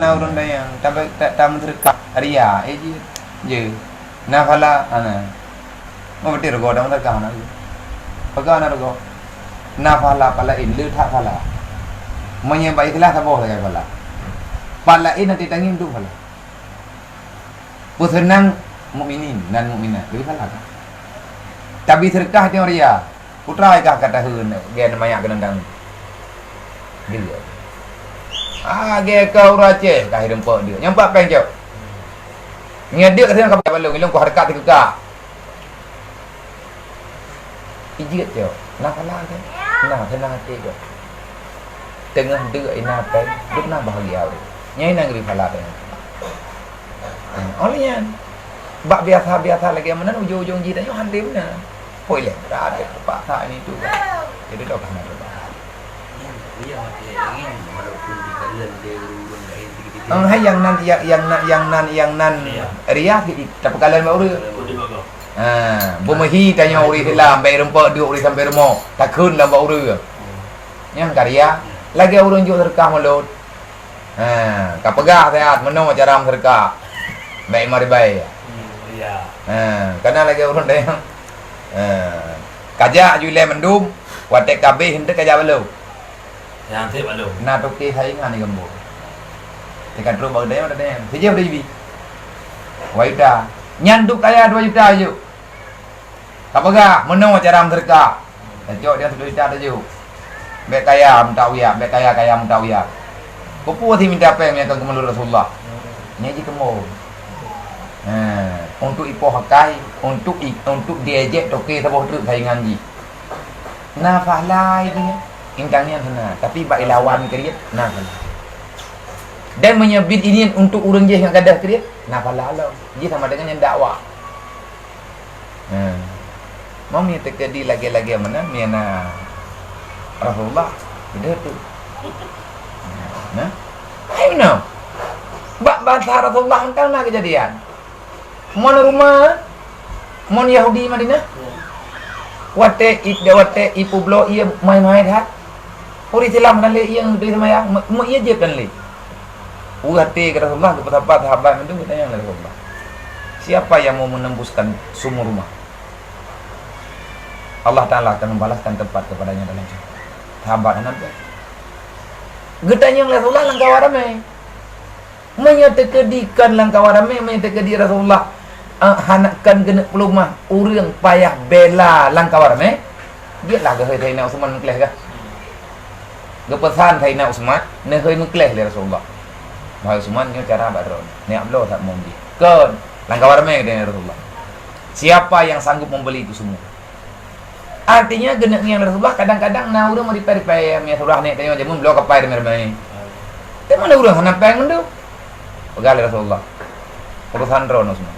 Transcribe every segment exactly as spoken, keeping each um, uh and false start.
Na ureuëng dayang, ta-, ta-, tameuseudeukah ria, eh, jeuet. Jeuet. Na phala, ana. Meubeutôi rugoe tameuseudeukah, ana. Peugah na rugoe. Na phala, phala in, le that phala. Meunyoe bak ikhlas, saboh sagai phala. Phala in nanti tangieng tu phala. Peuseunang mukminin dan mukminat, leubeh phala kan. Tabi seudeukah tiong ria. Putra kah ka taheun, gen manyak keunong tangieng. Dia. Ah, ge ka ureuëng Aceh, ka hireung pok dia. Nyang pat péng cok. Ngieng dia ka ka balong, ilong ku hareukat teuka. Ijeuet cok. Nah, phala ke? Nah, seunang até cok. Teungoh deuk ina péng, duk na bahagia ureuëng. Nyang ina geubri phala péng. Hmm, oh, lheueh nyan. Bak biasa-biasa lagée meunan, ujong-ujong jih tanyoe han lé meunan. Poi lé, berada terpaksa ini tu. Jadi, dah hana terpaksa. Ang hai nyang nan, nyang, nyang nan, nyang nan, nyang nan. Iya. Ria, tapi kalian bak ureuëng. Ha, beumehi tanyoe ureuëng Islam, baik rumpok duek ureuëng sampai rumoh, takheun lam bak ureuëng. Nyang karya, lagée ureuëng jok seudeukah mulod. Ha, ka peugah siat meunoe cara meuseudeukah. Baik maribai. Hmm, iya. Ha, kana lagée ureuëng dayang. Ha, kajak ju ilée mandum, watée ka abéh henteu kajak balo. Nyang seb balo. Na toke saingan di gembok. Teuka trok bak dayang, ada dayang. Sijeuh udah jibi. Dua juta. Nyan duk kaya dua juta juk. Ka peugah, meunoe cara meuseudeukah. Tacok dia satu juta taju. Bék kaya meutak uyak, bék kaya, kaya meutak uyak. Peue si minta péng nyang ka geumeulot Rasulullah? Nyan jih keumbon. Ha, untuk ipoh akai, untuk i-, untuk diejek toke saboh treuk saingan jih. Na pahala jih, intan nyan hana, tapi bak ilawan kriet na pahala. Dan meunyoe bit inian untuk ureuëng jih nyang gadoh kriet, na pahala lom. Jih sama dengan nyang dakwa. Ha. Mau mie teukeudi lagée-lagée meunan, mie na Rasulullah, ideh tu. Nah, hai meunan. Bak bansa Rasulullah entang na keujadian. Mon Roma, mon Yahudi Madinah. Watée i-, watée ipeubloe ié mai-mai that. Ureuëng Islam dan lé ié geuturi seumayang, me-, me-, ié jeuet dan lé. Uroe até keu Rasulullah, geupeusapat sahabat mandum geutanyong lé Rasulullah, "Siapa yang mau menembuskan sumur rumah? Allah Taala akan membalaskan tempat kepadanya dalam syurga." Sahabat hana beuet. Geutanyong lé Rasulullah lam kawan ramé. Meunyoe teukeudi kon lam kawan ramé, meunyoe teukeudi Rasulullah, eh, hana kon keuneuk peuleumah, ureuëng payah bela lam kawan ramé, jeuetlah geuhôi Saidina Utsman meukleh gah. Geupeusan Saidina Utsman, neuhôi meukleh lé Rasulullah. Wahai Utsman, nyoe cara bak droeneuh. Neujak bloe that mon jih. Kon, lam kawan ramé geutanyong Rasulullah. Siapa yang sanggup membeli itu semua? Artinya, geuneuk ngieng Rasulullah, kadang-kadang na ureuëng meuripée-ripée, mie surah nek tanyoe jameun bloe kapai ramé-ramé. Teuma na ureuëng hana péng mandum. Peugah lé Rasulullah, "Urusan droeneuh Utsman."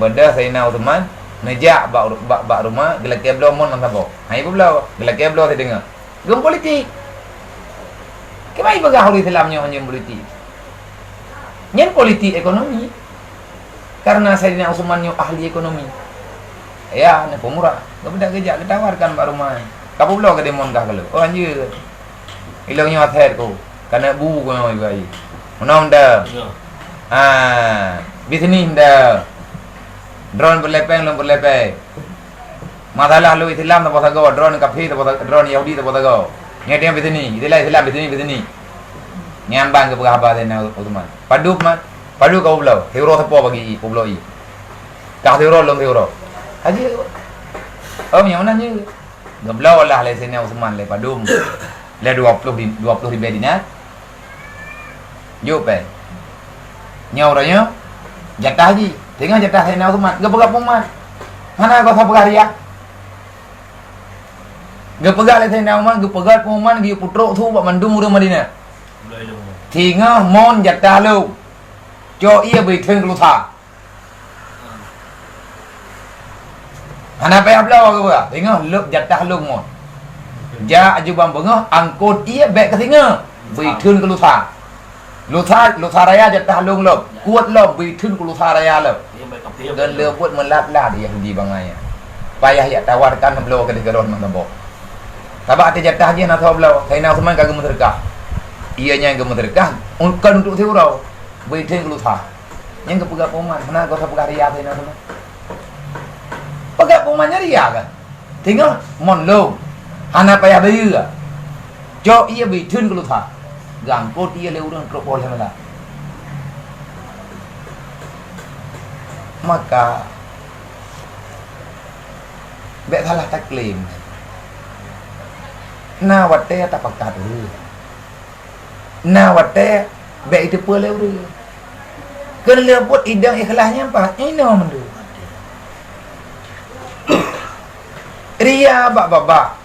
Beudôh Saidina Utsman neujak bak, bak, bak rumoh, geulakée bloe mon lam saboh. Hai peubloe, geulakée bloe sideungoe. Geupolitik. Keubai peugah ureuëng Islam nyoe hana politik. Nyan politik ekonomi. Karena Saidina Utsman nyoe ahli ekonomi. Ya, neupeumurah. Geubeudôh geujak geutawarkan bak rumoh. Ka peubloe keu deungon kah keu lôn? Oh, hanjeuet. Ilong nyoe aset ku. Kana bu ku nyoe ibai. Meunoe dah. Ya. Ha, bisnis dah. Droeneuh peureulée péng, lôn peureulée péng. Masalah lôn Islam saboh sagoe, droeneuh kafé saboh sa-, droeneuh Yahudi saboh sagoe. Nyan dia bisnis, istilah Islam bisnis, bisnis. Nyan ban geupeugah haba Saidina Utsman. Padub mat, padub ka peubloe, siuroe sapo bagi i, peubloe i. Kah siuroe lôn siuroe. Haji, oh, nyang meunan nyoe. Geubloe lah lé Saidina Utsman lé padum. Lé dua ploh di-, dua ploh ribée dinar. Jok péng. Nyoe uroe nyoe, jatah jih. Teungoh jatah Saidina Utsman, geupeugah pengumuman. Hana geupeugah riah. Geupeugah lé Saidina Utsman, geupeugah pengumuman, geuyue peutrok su bak mandum ureuëng Madinah. Teungoh mon jatah lôn. Cok ié bri theun keu lusa. Hana payah bloe geupeugah, teungoh lôn jatah lôn mon. Jak aju ban beungoh, angkot ié bék keu singoh, bri theun keu lusa. Lusa, lusa raya jatah lôn lom, kuet lom, bri theun keu lusa raya lom. Kon lé buet meulat-lat Yahudi bangai nyan. Payah jak tawarkan bloe keudeh keudroe meusaboh. Sabab até jatah jih na soe bloe, Saidina Utsman ka geumeuseudeukah. Iya nyan geumeuseudeukah, kon untuk siuroe, bri theun keu lusa. Nyan geupeugah peuman, hana gata peugah ria keu inan teuma. Peugah peuman nyan ria kan? Teungoh mon lôn, hana payah bayeue. Cok ié bri theun keu lusa. Geuangkot ié lé ureuëng trok poh lhée malam. Maka, bék salah taklém. Na watée tapakat ureuëng. Na watée bék jiteupeue lé ureuëng. Keu leubuet idong ikhlaih nyan paih inoe mandum. Ria bak babah,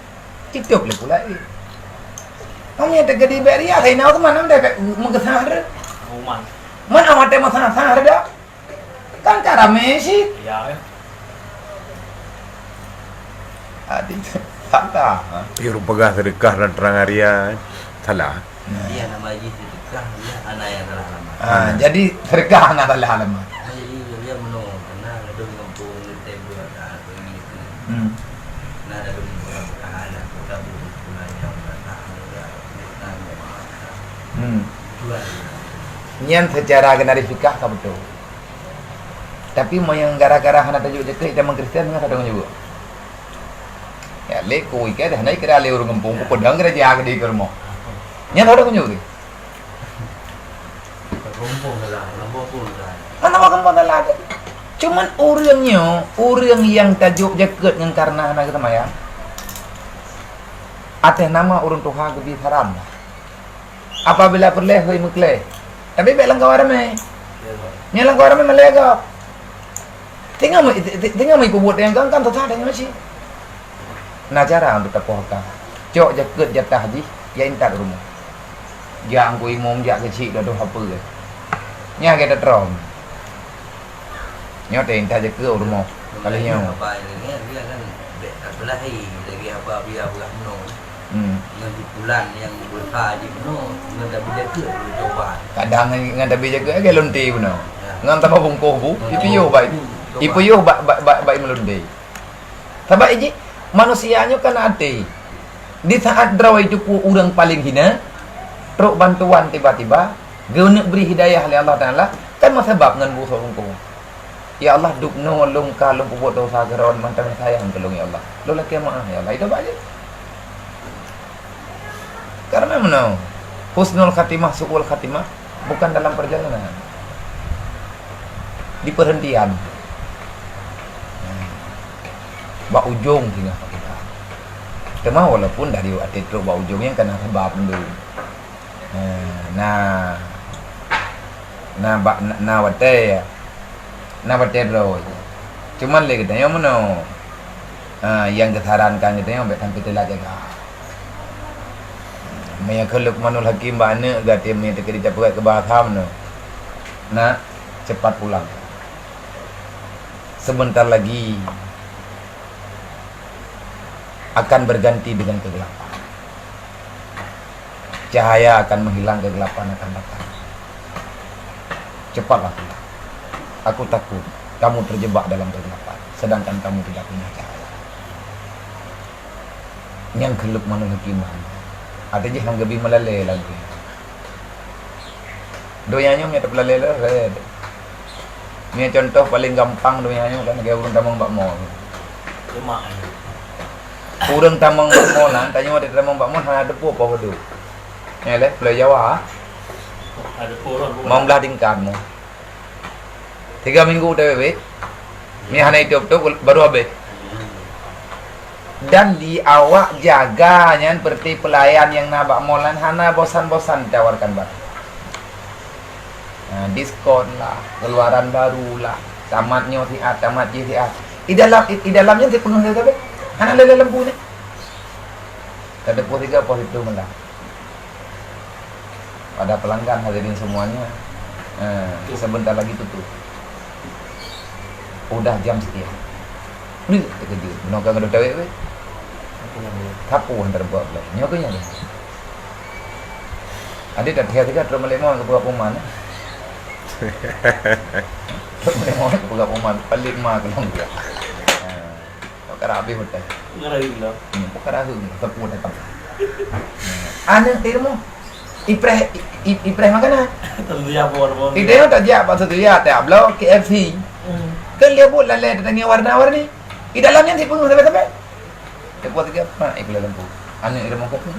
itôb lé pula ié. Meunyoe teukeudi bék ria, hai na Utsman, na bék meugeusalah reueh. Uman. Man amat teuh meusalah-salah reueh dak? Kan ka ramé cit. Iya, kan? Adik, salah. Pih ureuëng peugah seudeukah dan terang aria, salah. Iya, nama jih seudeukah, iya, hana nyang salah alamat. Ah, jadi seudeukah hana salah alamat. Nah, jadi dia meunoe, karena ladôm gampông, ngeutém dua, ah, begini. Hmm. Nah, ladôm gampông, ah, dah, kita butuh pula yang datang, ya, kita mau makan. Hmm. Jual. Nyan secara genari fikah ka beutôi. Tapi meunyoe gara-gara hana tajok jakeuet, ita meukristen, nyan ka tanggung jaweueb. Ya, lé ku ikai dah, hana ikira lé ureuëng gampông, ku peudong gereja geude keu rumoh. Nyan ka tanggung jaweueb. Mana bak gampông salah. Cuman ureuëng nyoe, ureuëng nyang tajok jakeuet ngon karena hana geuseumayang, ateueh nama ureuëng tuha geubi saran. Apabila peureulée hôi meuklée, tapi bék lam kawan ramé. Nyan lam kawan ramé malée gob. Tinggai meu-, ti-, ti-, tinggai meuiku buet nyang kan, kan susah tanyoe cit. Na cara untuk tapoh ka. Cok jakeuet jatah jih, ya intat rumoh. Jak angku imum, jak keuchik, dua-dua apa ke. Nyan kita trom. Nyoe teuh intat jakeuet rumoh. Kali nyoe. Apa ini, dia kan bék tapeulahi lagi apa biar beurah meunoe. Hmm. Ngon di bulan nyang beurah jih meunoe, ngon tabi jakeuet, cuba. Kadang ngon, ngon tabi jakeuet lagée lonte bunoe. Ya. Ngon tamah bungkôh bu, ipiôh bai. Ipiôh bai, bai, bai, bai meulonte. Sabab jih, manusia nyoe kan até. Di saat droe jiteupeue ureuëng paleng hina, trok bantuan tiba-tiba, geuneuk bri hidayah lé Allah Taala, kan meusabab ngon bu sôk bungkôh. Ya Allah, dubnoe lôn ka lôn peubuet desya keu droe, mantong sayang keu lôn, ya Allah. Lôn lakée meuáh, ya Allah. Itu baik. Karena meunoe, husnul khatimah, su'ul khatimah bukan dalam perjalanan. Di perhentian. Bak ujong singoh kita. Teuma walaupun dari até trok bak ujong nyan kana sabab mandum. Ha, na, na bak, na, na watée, na watée droe. Cuman lé geutanyoe meunoe, ha, nyang geusarankan geutanyoe bék sampai teulat jaga. Meunyoe kheun Luqmanul Hakim bak aneuëk geuh, meunyoe teukeudi tapeugah keu bahasa meunoe, "Nak, cepat pulang. Sebentar lagi akan berganti dengan kegelapan." Cahaya akan menghilang, kegelapan akan datang. Cepatlah pulang. Aku takut kamu terjebak dalam kegelapan, sedangkan kamu tidak punya cahaya. Nyang kheun Luqmanul Hakim. Até jih han geubi meulalé lam dunia. Donya nyoe meunyoe tapeulalé lé, meunyoe contoh paleng gampang donya nyoe kan lagée ureuëng tamong bak mall. Cuma ureuëng tamong bak mall nyan, tanyoe di tamong bak mall hana teupeu poh padum. Nyoe lé, Pulo Jawa. Ada purun. Limong blaih tingkat mo. Tiga minggu teubit. Ni hana itôb-tôb baru habéh. Dan di awak jaga nyan, seperti pelayan nyang na bak mall nyan, hana bosan-bosan ditawarkan barang. Ha, diskon lah, keluaran baru lah, tamat nyoe siat, tamat jih siat. Di dalam, di, di dalam nyan sipeungoh sabe. Hana lé lampu nyan. Ka teupeu sigoe poh siplôh malam. Pada pelanggan hadirin semuanya, eh, sebentar lagi tutup. Udah jam sekian. Ni terkejut. Nyoe ka ngadôh tawét weh. Sapeue hana buet lé. Nyoe keuh nyan. Adik dah tiga-tiga trok malam mau ke buat pengumuman. Trok malam mau ke buat pengumuman. Paling ma ke long dia. Perkara habéh utai. Ngarah gila. Hmm, perkara tu, tepuk datang. Aneuk di rumah. Ipreh, i-, i-, ipreh makanan. Tentu ya, bon, bon. Kita yang tak jak, maksud tu ya, tak bloe K F C. Hmm. Kan dia buat lalai tentang warna-warni. Di dalam nyan si penuh sampai-sampai. Dia buat tiga, ha, ikut dalam pun. Anak dia mau kopi.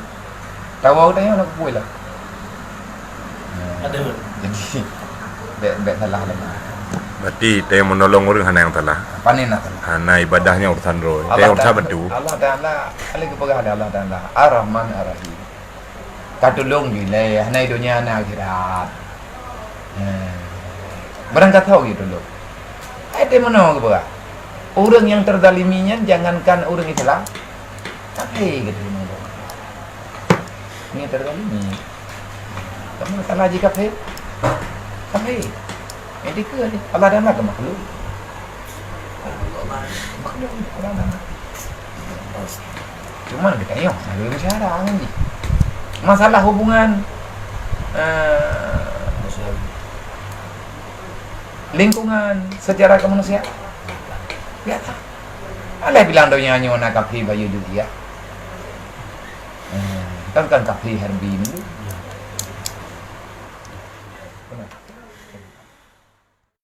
Tawa kita yang nak kopi lah. Ada. Jadi, bek, bek salah lah. Berarti kita yang menolong orang hana yang salah. Panen nak salah. Hana ibadahnya urusan roh. Kita Allah yang urusan Ta'ala, betul. Allah Ta'ala, kali kepegang ada Allah Ta'ala. Ar-Rahman Ar-Rahim. Ka tulông jih lé, hana i donya hana akhirat. Nah, barang ka tho geutulông. Hai teuh meunoe geupeugah. Ureueng nyang teuzalimi nyan jangankan ureueng Islam, kafé geuteurimong. Nyang teuzalimi. Kamu salah jih kafé? Kafé. Nyang dikeue ni, Allah dan makhluk. Makhluk, Allah dan makhluk. Cuman kita nyoe, nak bagi musyawarah ngon jih. Masalah hubungan, eh, lingkungan secara kemanusiaan. Biasa. Alah bilang donya nyoe na kafé bayu dunia. Eh, kan, kan kafé harbi ni.